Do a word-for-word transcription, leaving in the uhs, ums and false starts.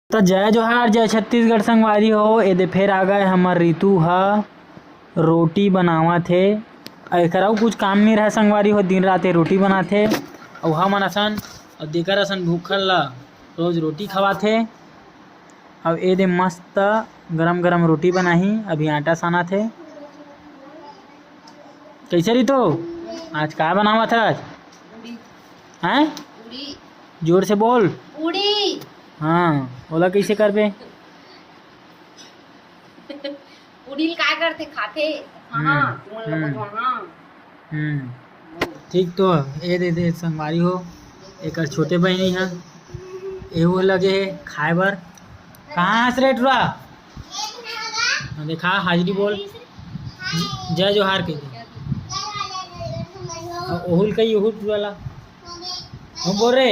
त जय जोहार, जय छत्तीसगढ़ संगवारी हो। एदे फेर आ गए हमर रितु ह रोटी बनावत हे। अउ एकर अउ कुछ काम नइ रहय संगवारी हो, दिन रात ये रोटी बनाथे। अउ हमन असन अउ देकर असन भूखल ला रोज रोटी खवाथे। अउ एदे मस्त गरम गरम रोटी बनाही, अभी आटा सानत हे। कइसे रितु, आज का बनावत हस? पूड़ी। हैं? पूड़ी। जोर से बोल। पूड़ी। हाँ, ओला कइसे करबे? पूड़ी ल काय करथे, खाथे? हाँ, हम्म, तुमन लोग हम्म। तो हाँ। हम्म। ठीक तो एदे, एदे संगवारी हो, एकर छोटे बहिनी ह, एहू लगे हे खाए बर। कहाँ हस रे टुरा? हाँ, देखा, हाजिरी बोल। जय जोहार कहि दे। अउ ओहू ल कही, ओहू टुरा ला। हम बोल रे।